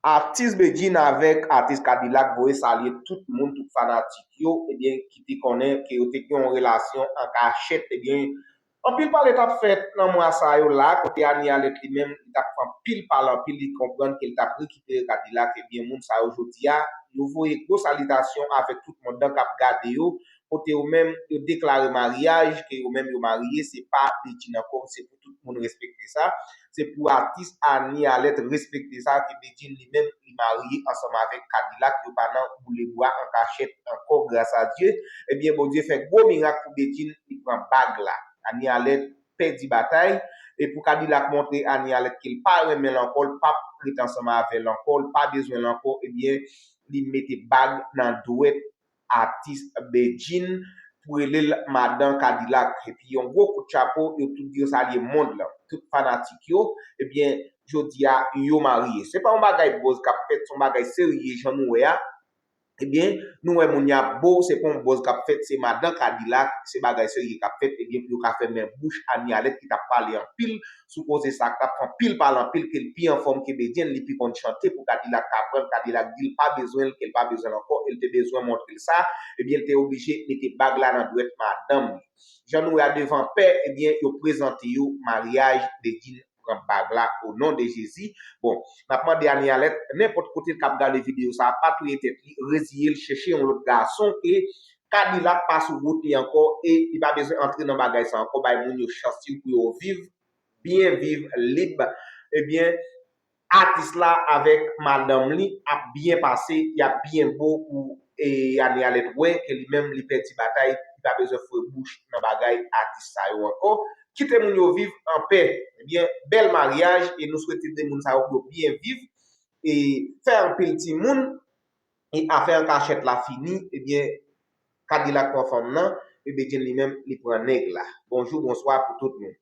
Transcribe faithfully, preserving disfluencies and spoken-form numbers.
Atis Bedjine avèk atis Kadilak voye salye tout moun, tout fanatik yo, ebyen, ki te konnen ke yo te gen yon relasyon an kachèt, ebyen, anpil pale t ap fèt nan mwa sa yo la, kote Annie Alerte li menm, li t ap fè anpil pale, anpil li konprann ke li t ap rekipere Kadilak, ebyen, moun sa yo jodi a, yo voye gwo salitasyon avèk tout mond lan k ap gade yo, kote yo menm, yo deklare maryaj, ke yo menm yo marye, se pa Bedjine ankò, se pou tout moun respekte sa. Se pou atis Annie Alerte respekte sa, ke Bedjine li menm li marye ansanm avèk Kadilak, yo pa nan boule bwa an kachèt ankò, gras a Dye. Ebyen, Bondye fè gwo mirak pou Bedjine, li pran bag la. Annie Alerte pèdi batay, e pou Kadilak montre Annie Alerte ke l pa renmen l ankò, l p ap ret ansanm avè l ankò, l pa bezwen l ankò, ebyen, li mete bag nan dwèt atis Bedjine pou rele l madan Kadilak. Epi yon gwo kout chapo, yo tout di yo salye mond lan. Tout fanatik yo, ebyen, jodi a, yo marye. Se pa yon bagay buzz k ap fèt, se yon bagay serye, jan nou wè a. Ebyen, nou wè moun y ap bo, se pa yon buzz k ap fèt, se madan Kadilak, se bagay serye k ap fèt, ebyen, pou yo ka fèmen bouch Annie Alerte ki t ap pale anpil sou koze sa k t ap fè anpil pale anpil, ke l pi anfòm ke Bedjine, li pi konn chante pou Kadilak ka pran l, Kadilak di l pa bezwen l, ke l pa bezwen l ankò, e l te bezwen montre l sa, ebyen, l te oblije mete bag la nan dwèt madanm li. Jan nou wè a devan pè, ebyen, yo prezante yo maryaj, Bedjine pran bag la, o non de Jezi. Bon, n ap mande Annie Alerte, nenpòt kote l k ap gade videyo sa a, pa touye tèt li, reziye l, chèche yon lòt gason ke Kadilak pa sou wout li ankò e li pa bezwen antre nan bagay sa ankò, bay moun yo chans yo pou yo viv byen, viv lib. Ebyen, atis la avèk madanm li ap byen pase, y ap byen bo pou e, Annie Alerte wè ke li menm li pèdi batay, li pa bezwen foure bouch nan bagay atis sa yo ankò. Kite moun yo viv anpè. Ebyen, bèl maryaj e nou swete de moun sa yo pou yo byen viv e fè anpil timoun e afè an kachèt la fini, ebyen, Kadilak pran fanm nan, e Bedjine li menm, li pran nèg la. Bonjou, bonswa pou tout moun.